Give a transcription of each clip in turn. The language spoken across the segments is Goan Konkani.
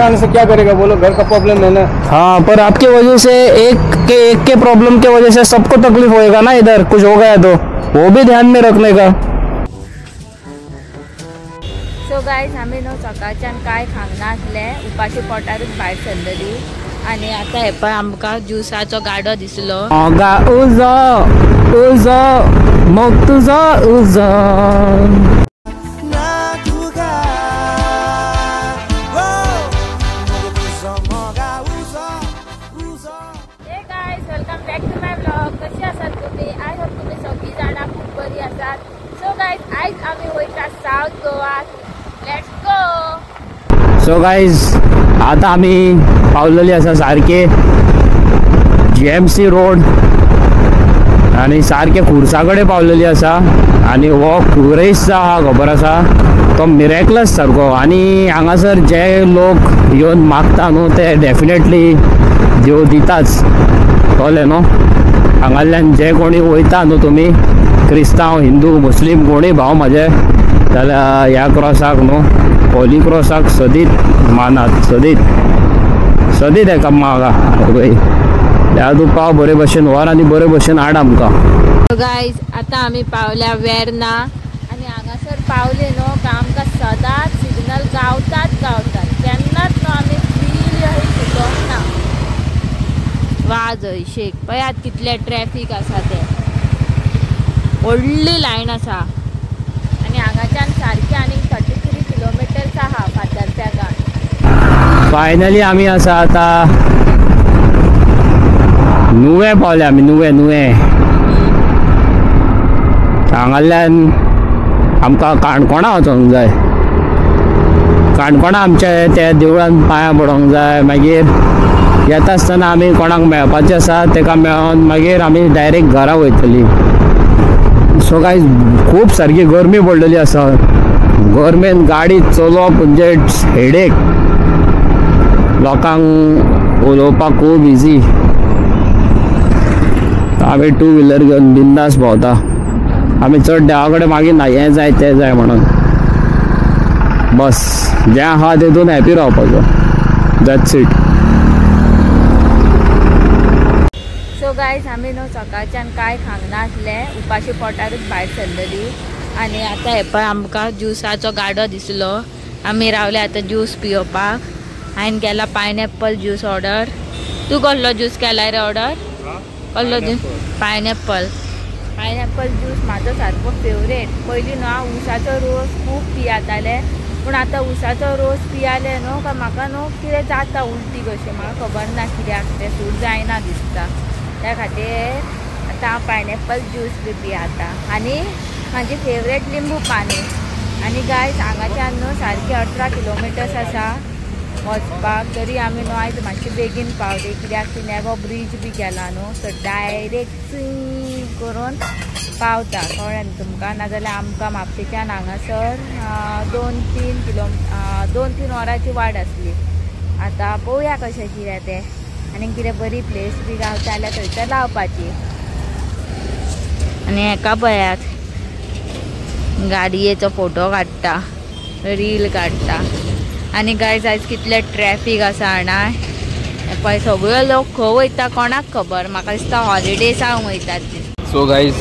पैसा आने से क्या करेगा बोलो, घर का प्रॉब्लम है ना। हाँ, पर आपके वजह से एक के प्रॉब्लम के वजह से सबको तकलीफ होएगा ना, इधर कुछ हो गया तो वो भी ध्यान में रखने का। सो गायज आमी न्हू सकाळच्यान कांय खावंक नासलें, उपाशी पोटारूच भायर सरलेली आनी आतां हे पळय आमकां ज्युसाचो गाडो दिसलो। मोगा उजो उजो मोग तुजो उजो। कशी आसात तुम्ही? I hope तुम्ही सगळी जाणां खूब बरी आसात। सो गायज आयज आमी वयता south Goa, let's go. So guys आता आमी पावलेली आसा सारके GMC road आनी सारके खुर्सा कडेन पावलेली आसा आनी हो कुरेश जो आहा खबर आसा तो मिरेकलस सारको। आनी हांगासर जे लोक येवन मागता न्हू ते डेफिनेटली देव दिताच, कळ्ळें न्हू। हांगासरल्यान जे कोणी वयता न्हू तुमी क्रिस्तांव हिंदू मुस्लीम कोणी भाव म्हाजे जाल्यार ह्या क्रॉसाक न्हू होली क्रॉसाक सदीत मानात, सदीत सदीत एका मागा पळय त्या तूं पाव बरे भशेन व्हर आनी बरे भशेन हाड आमकां। गायज आतां आमी पावल्या वेर्ना आनी हांगासर पावले न्हू काय आमकां सदांच सिग्नल गावतात गावतात, केन्नाच न्हू आमी फ्रीली अशी सुटोंक ना। वाजय शेक पळयात कितले ट्रॅफीक आसा ते, व्हडली लायन आसा आनी हांगाच्यान सारकें आनीक 33 किलोमिटर्स आहा फातर्प्या गांव। फायनली आमी आसा आतां नुवें पावले आमी, नुवें नुवें हांगासरल्यान आमकां काणकोणा वचोंक जाय, काणकोणा आमच्या त्या देवळान पांयां पडोंक जाय। मागीर येता आसतना आमी कोणाक मेळपाचें आसा तेका मेळोन मागीर आमी डायरेक्ट घरा वयतली। सो गायज खूब सारकी गरमी पडलेली आसा, गरमेन गाडी चलोवप म्हणजे हेडेक, लोकांक उलोवपाक खूब इजी। आमी टू व्हिलर घेवन बिंदास भोंवता, आमी चड देवा कडेन मागीर ना हें जाय तें जाय म्हणून, बस जें आहा तेतून हॅपी रावपाचो, that's it. So guys आमी न्हू सकाळच्यान कांय खावंक नासलें, उपाशी पोटारूच भायर सरलेली आनी आतां हे पळय आमकां ज्युसाचो गाडो दिसलो, आमी रावले आतां ज्यूस पियोवपाक। हांवें केला पायनएप्पल ज्यूस ऑर्डर। तूं कसलो ज्यूस केलाय रे ऑर्डर? कसलो ज्यूस? पायनएप्पल। पायनएप्पल ज्यूस म्हाजो सारको फेवरेट। पयलीं न्हू हांव ऊसाचो रोस खूब पियातालें, पूण आतां ऊसाचो रोस पियालें न्हू काय म्हाका न्हू कितें जाता उलटी कशी, म्हाका खबर ना कित्याक तें सूट जायना दिसता, त्या खातीर आतां हांव पायनएप्पल ज्यूस बी पियाता। आनी म्हाजी फेवरेट लिंबू पाणी। आनी गायज हांगाच्यान न्हू सारकें 18 किलोमिटर्स आसा वचपाक, तरी आमी न्हू आयज मातशें बेगीन पावली कित्याक ती नेगो ब्रीज बी केला न्हू, सो डायरेक्ट करून पावता, कळ्ळें न्हू तुमकां। नाजाल्यार आमकां म्हापशेच्यान हांगासर 2-3 वरांची वाट आसली। आतां पळोवया कशें कितें तें, आनी कितें बरी प्लेस बी गावता जाल्यार थंयसर रावपाची। आनी हेका पळयात गाडयेचो फोटो काडटा, रील काडटा। आनी गायज आयज कितलें ट्रॅफीक आसा जाणा, पळय सगळे लोक खंय वयता कोणाक खबर, म्हाका दिसता हॉलिडेजांक वयतात दिसता। सो गायज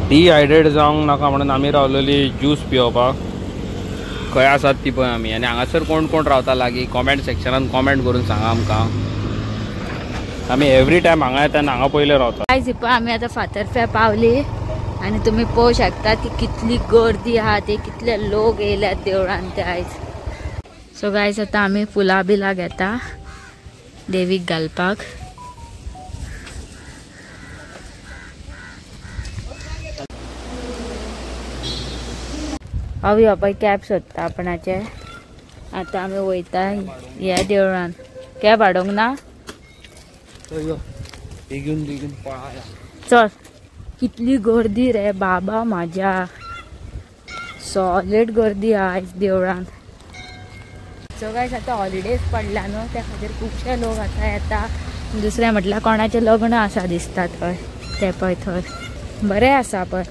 डिहायड्रेट जावंक नाका म्हणून आमी रावलेली ज्यूस पिवपाक, खंय आसात ती पळय आमी। आनी हांगासर कोण कोण रावता लागीं कॉमेंट सेक्शनान कॉमेंट करून सांगा आमकां, आमी एवरी टायम हांगा येता आनी हांगा पयले रावता। गायज पळय आमी आतां फातर्प्या पावली आनी तुमी पळोवंक शकता की कितली गर्दी आहा ती, कितले लोक येयल्यात देवळान ते आयज। सो गायज आतां आमी फुलां बिलां घेता देवीक घालपाक। हांव ह्यो पळय कॅब सोदता आपणाचे। आतां आमी वयता ह्या देवळान, कॅब हाडूंक ना? बेगीन बेगीन पळया चल। कितली गर्दी रे बाबा म्हाज्या, सॉलिड गर्दी आयज देवळान। सो गायज आतां हॉलिडेज पडला न्हू त्या खातीर खुबशे लोक आतां येता। दुसरें म्हटल्यार कोणाचें लग्न आसा दिसता थंय, तें पळय थंय बरें आसा पळय।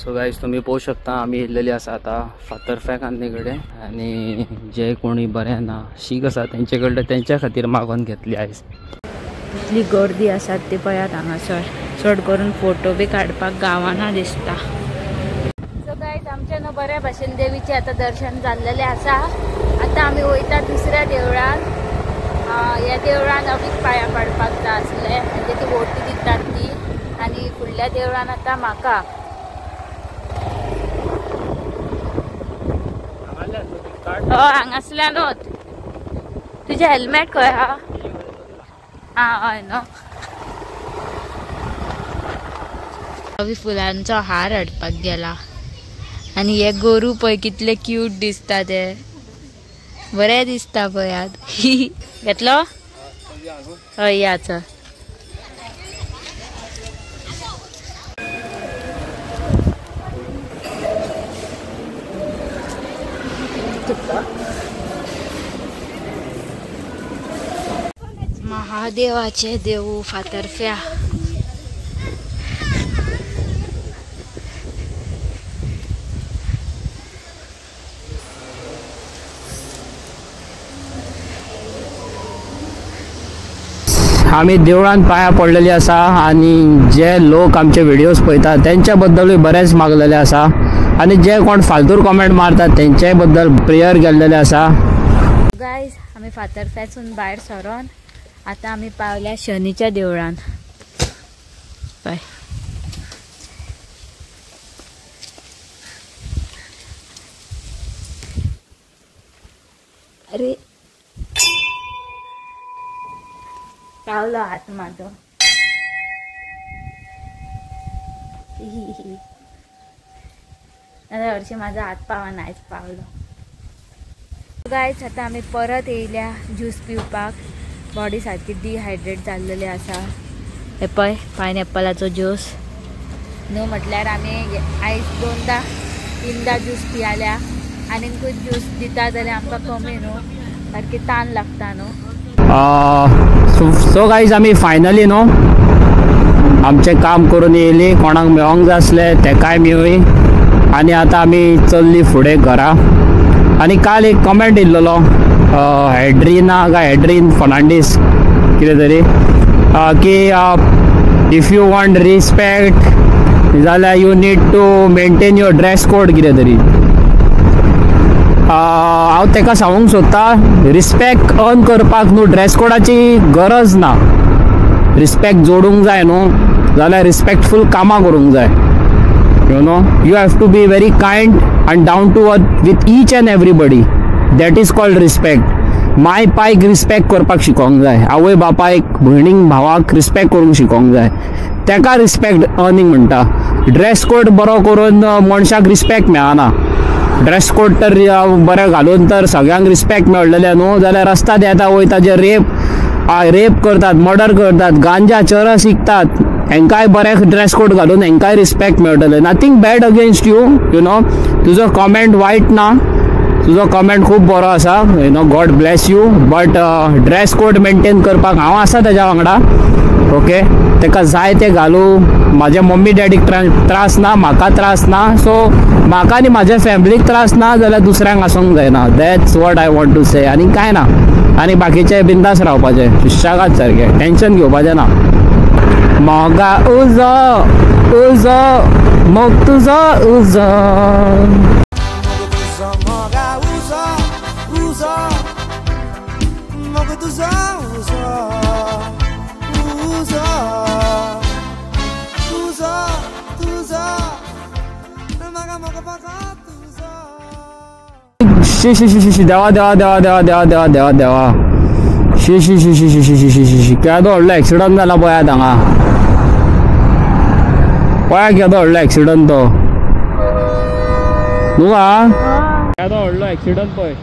सो गायज तुमी पळोवंक शकता आमी येयल्लेली आसा आतां फातर्फ्या कांदे कडेन आनी जे कोणी बरें ना शीक आसा तेंचे कडले तेंच्या खातीर मागोवन घेतली आयज. इतली गर्दी आसा ती पळयात हांगासर, चड करून फोटो बी काडपाक गांवांना दिसता. सो गायज आमच्या न्हू बऱ्या भाशेन देवीचें आतां दर्शन जाल्लेलें आसा. आतां आमी वयता दुसऱ्या देवळान. ह्या देवळान अवीक पांयां पडपाक जाय आसलें, म्हणजे ती वोटी दितात ती. आनी फुडल्या देवळान आतां म्हाका हय हांगासल्यानूच. तुजें हेल्मेट खंय आहा? आं हय न्हू. अवी फुलांचो हार हाडपाक गेला. आनी हे गोरू पळय कितले क्यूट दिसता ते, बरे दिसता पळयात. घेतलो? हय या चल. महादेवाचे देऊ फातर्फ्या. आमी देवळान पांयां पडलेली आसा आनी जे लोक आमचे व्हिडियोज पळयतात तेंच्या बद्दलूय बरेंच मागलेले आसा आनी जे कोण फालतूर कॉमेंट मारतात तेंच्याय बद्दल प्रेयर केल्लेले आसा. गायज आमी फातर्फ्यासून भायर सरोन आतां आमी पावल्या शनीच्या देवळान. बाय. अरे पावलो हात माझो. नाजाल्यार हरशीं म्हाजो हात पावना, आयज पावलो. गायज आतां आमी परत येयल्या ज्यूस पिवपाक. बॉडी सारकी डिहायड्रेट जाल्लेली आसा. हे पळय पायनएप्पलाचो ज्यूस न्हू म्हटल्यार आमी आयज 2दा 3दा ज्यूस पियाल्या. आनीकूय ज्यूस दिता जाल्यार आमकां कमी न्हू, सारकी तान लागता न्हू. सो गायज आमी फायनली न्हू आमचें काम करून येयली. कोणाक मेळोंक जाय आसलें तेकाय मेळ्ळी आनी आतां आमी चल्ली फुडें घरा. आनी काल एक कमेंट येयल्लो हेड्रिना काय हेड्रीन फर्नांडीस कितें तरी की if you want respect जाल्यार you need to maintain your dress code कितें तरी. हांव तेका सांगूंक सोदता रिस्पेक्ट अर्न करपाक न्हू ड्रेस कोडाची गरज ना. रिस्पेक्ट जोडूंक जाय न्हू जाल्यार रिस्पेक्टफूल कामां करूंक जाय. You know you have to be very kind and down to earth with each and everybody. That is called respect. My पायक रिस्पेक्ट करपाक शिकोंक जाय, आवय बापायक भयणीक भावाक रिस्पेक्ट करूंक शिकोंक जाय, तेका रिस्पेक्ट अर्निंग म्हणटा. ड्रेस कोड बरो करून मनशाक रिस्पेक्ट मेळना. ड्रेस कोड तर बरें घालून तर सगळ्यांक रिस्पेक्ट मेळटलें न्हू जाल्यार रस्त्यार येता वयता जे रेप करतात, मर्डर करतात, गांजा चरस विकतात, हेंकाय बरें ड्रेस कोड घालून हेंकाय रिस्पेक्ट मेळटलें. Nothing bad against you, you know. तुजो कॉमेंट वायट ना, तुजो कॉमेंट खूब बरो आसा, you know, God bless you. But dress code maintain करपाक हांव आसा तेज्या वांगडा. ओके, तेका जाय तें घालूं, म्हाज्या मम्मी डॅडीक त्रास ना, म्हाका त्रास ना. सो म्हाका आनी म्हाज्या फॅमिलीक त्रास ना जाल्यार दुसऱ्यांक आसूंक जायना. That's what I want to say. आनी कांय ना, आनी बाकीचे बिंदास रावपाचें, सुशेगाद सारकें, टेंशन घेवपाचें ना. मोगा उजो उजो मोग तुजो उजो. शी शी शी शी देवा देवा देवा देवा देवा देवा देवा देवा शी शी शी शी शी शी शी शी शी केदो व्हडलो एक्सिडंट जाला पळयात हांगा. पळया केदो व्हडलो एक्सिडंट तो न्हू केदो व्हडलो एक्सिडंट पळय.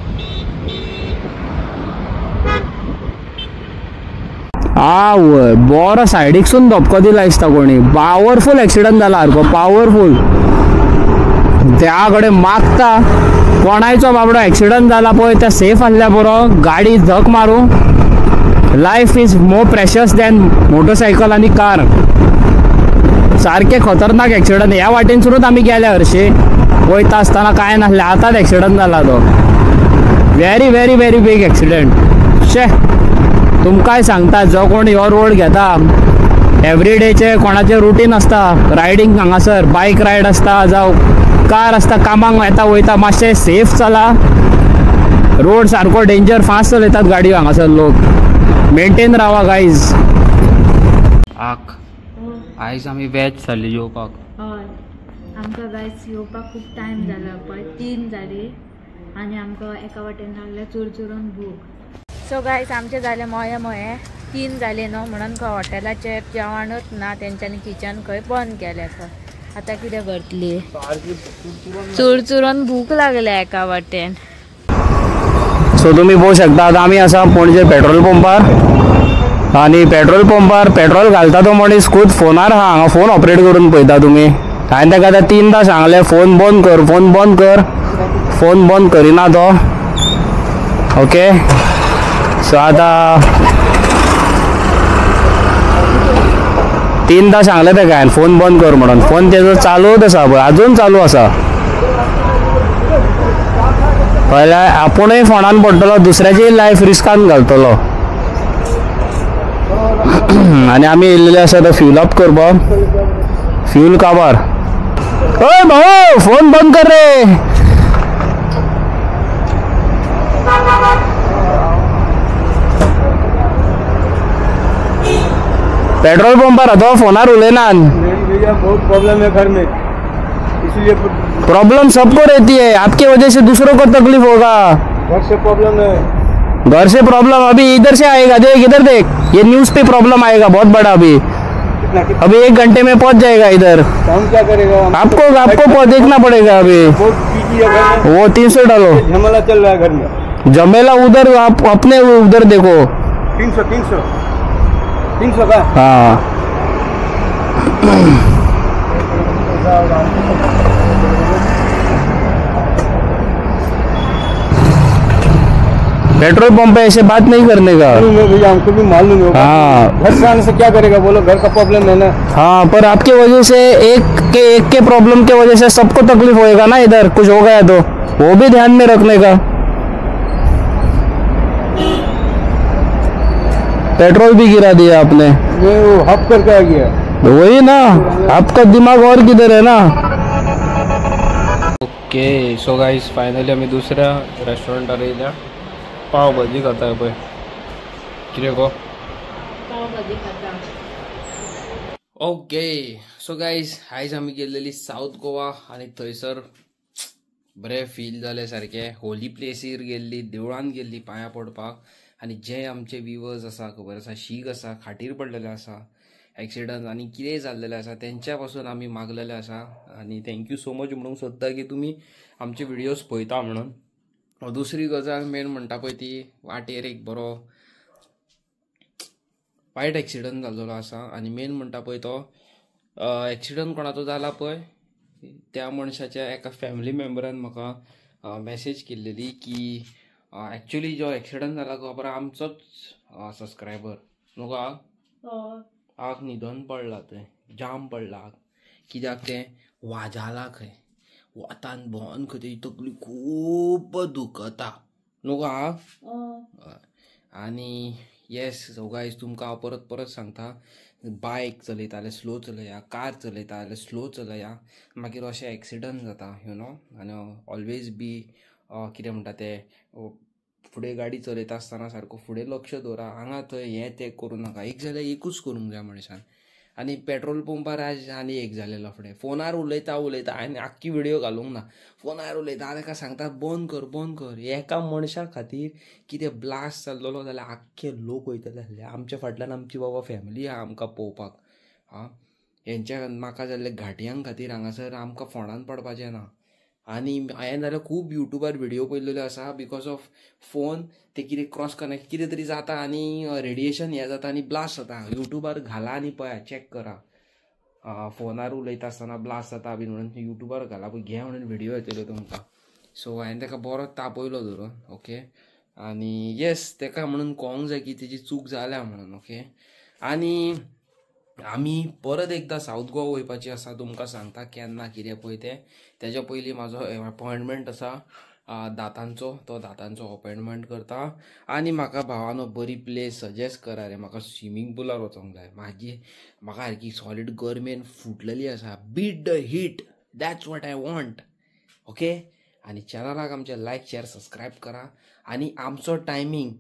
आवय बरो सायडीकसून धपको दिला दिसता कोणी. पावरफूल एक्सिडंट जाला सारको पावरफूल. त्या कडेन मागता कोणायचो बाबडो एक्सिडंट जाला पळय त्या सेफ आसल्या बरो, गाडी धक मारूं. Life is more precious than motorcycle आनी कार. सारखे खतरनाक एक्सिडंट. ह्या वाटेनसूनच आमी गेल्या हरशी वयता आसतना कांय नासलें, आतांच एक्सिडंट जाला तो. Very very very big accident. शे तुमकांय सांगता, जो कोण हो रोड घेता एवरीडेचे कोणाचें रुटीन आसता रायडींग, हांगासर बायक रायड आसता जावं कार आसता, कामाक येता वयता, मातशें सेफ चला. रोड सारको डेंजर, फास्ट चलयतात गाडयो हांगासर लोक. मेंटेन रावा गायज. आक आयज आमी वेज जाली जेवपाक. हय आमकां गायज येवपाक खूब टायम जाला पळय, 3 जाली आनी आमकां एका वाटेन लागल्या चुरचुरून भूक. सो गायज आमचें जालें मोये मोये 3 जाले न्हू, म्हणून खंय हॉटेलाचेर जेवणूच ना, तेंच्यांनी किचन खंय बंद केलें खंय. आतां कितें करतली, चुरचुरून भूक लागल्या एका वाटेन. सो तुमी पळोवंक शकता आतां आमी आसा पणजे पेट्रोल पंपार आनी पेट्रोल पंपार पेट्रोल घालता तो मनीस खूद फोनार आहा, हांगा फोन ऑपरेट करून पळयता तुमी. हांवें ताका आतां 3दां सांगलें फोन बंद कर, फोन बंद कर, फोन बंद करिना तो. ओके सो आतां 3दां सांगलें ताका हांवें फोन बंद कर म्हणून, फोन तेजो चालूच आसा पळय, अजून चालू आसा. पळयल्यार आपुणूय फोनान पडटलो, दुसऱ्याचीय लायफ रिस्कान घालतलो. आनी आमी येयल्लेले आसा तो फ्यूल अप करपाक, फ्यूल काबार. ओय भाऊ फोन बंद कर रे. पेट्रोल पंपार तो फोनार उलयना. भैया बहुत प्रॉब्लम है घर में, इसलिए प्रॉब्लम सबको रहती है, आपकी वजह से दूसरों को तकलीफ होगा. घर से प्रॉब्लम है, घर से प्रॉब्लम अभी इधर से आएगा, देख इधर देख, ये न्यूज़ पे प्रॉब्लम आएगा बहुत बड़ा. अभी अभी 1 घंटे में पहुंच जाएगा इधर. हम क्या करेगा, आपको आपको देखना पड़ेगा. अभी बहुत बिजी है घर में। वो 300 डालो, झमेला चल रहा है घर में, झमेला उधर आप अपने उधर देखो. 300 का. हाँ पेट्रोल पंप पे ऐसे बात नहीं करने का। भैया हमको भी मालूम है। हाँ घर से आने से क्या करेगा बोलो, घर का प्रॉब्लम है ना। हाँ पर आपके वजह से एक के प्रॉब्लम के वजह से सबको तकलीफ होएगा ना, इधर कुछ हो गया तो वो भी ध्यान में रखने का। पेट्रोल भी गिरा दिया आपने, वो हप करके आ गया। वही ना, आपका दिमाग और किधर है ना। ओके सो गाइस फायनली आमी दुसऱ्या रेस्टॉरंटार येयल्या, पाव भाजी खाता पळय. कितें गो पाव भाजी खाता. ओके सो गायज आयज आमी गेल्लेली सावथ गोवा आनी थंयसर बरें फील जालें सारकें. होली प्लेसीर गेल्ली, देवळान गेल्ली पांयां पडपाक. आनी जे आमचे विवर्स आसा खबर आसा, शीख आसा, खाटीर पडलेले आसा, एक्सिडंट आनी कितेंय जाल्लेलें आसा, तेंच्या पासून आमी मागलेले आसा. आनी thank you so much म्हणूंक सोदता की तुमी आमचे विडियोज पळयता म्हणून. दुसरी गजाल मेन म्हणटा पळय ती वाटेर एक बरो वायट एक्सिडंट जाल्लो आसा. आनी मेन म्हणटा पळय तो एक्सिडंट कोणाचो जाला पळय त्या मनशाच्या एका फॅमिली मेंबरान म्हाका मॅसेज केल्लेली की एक्चुअली जो एक्सिडंट जाला खबर आमचोच सबस्क्रायबर न्हू गो आग न्हिदोन पडला थंय, जाम पडला आग. कित्याक तें वाजाला खंय, वतान भोंवन खंय तेजी तकली खूब दुखता न्हू गो आग. आनी येस सो गायज तुमकां हांव परत परत सांगता, बायक चलयता जाल्यार स्लो चलया, कार चलयता जाल्यार स्लो चलया, मागीर अशें एक्सिडंट जाता you know. आनी ऑलवेज बी कितें म्हणटा तें, फुडें गाडी चलयता आसतना सारको फुडें लक्ष दवरा, हांगा थंय हें तें करूं नाका. एक जाल्यार एकूच करूंक जाय मनशान. आनी पेट्रोल पंपार आज आनी एक जालें लफडें, फोनार उलयता उलयता हांवें आख्खी विडियो घालूंक ना, फोनार उलयता ताका सांगता बंद कर बंद कर. एका मनशा खातीर कितें ब्लास्ट जाल्लो जाल्यार आख्खे लोक वयतले आसले. आमच्या फाटल्यान आमची बाबा फॅमिली आहा आमकां पळोवपाक. आं हेंच्या म्हाका जाल्ले घाटयां खातीर हांगासर आमकां फोंडान पडपाचें ना. आनी हांवें जाल्यार खूब युट्यूबार विडियो पळयल्ल्यो आसा, because of phone ते कितें क्रॉस कनेक्ट कितें तरी जाता आनी रेडिएशन हें जाता आनी ब्लास्ट जाता. युट्यूबार घाला आनी पळया, चॅक करा, फोनार उलयता आसतना ब्लास्ट जाता बीन म्हणून युट्यूबार घाला पळय, घे म्हणून विडियो येतल्यो तुमकां. सो हांवें ताका बरो तापयलो धरून. ओके आनी येस ताका म्हणून कळोंक जाय की तेजी चूक जाल्या म्हणून. ओके आनी आमी परत एकदां सावथ गोवा वयपाची आसा. तुमकां सांगता केन्ना कितें पळय तें. तेज्या पयलीं म्हाजो अपॉयंटमेंट आसा दातांचो, तो दातांचो अपॉयंटमेंट करता. आनी म्हाका भावानो बरी प्लेस सजेस्ट करा रे. म्हाका स्विमींग पुलार वचोंक जाय. म्हाका सारकी सॉलीड गरमेन फुटलेली आसा. Beat the heat, that's what I want. Okay, आनी चॅनलाक आमचे लायक शेअर सबस्क्रायब करा. आनी आमचो टायमींग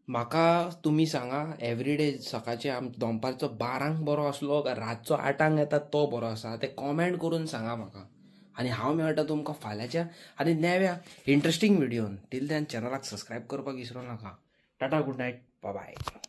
म्हाका तुमी सांगा. एवरीडे सकाळचे दनपारचो 12 बरो आसलो काय रातचो 8 येता तो बरो आसा, ते कॉमेंट करून सांगा म्हाका. आनी हांव मेळटा तुमकां फाल्यांच्या आनी नव्या इंट्रस्टींग व्हिडियोन. टील then चॅनलाक सबस्क्रायब करपाक विसरूं नाका. Tata, good night, bye.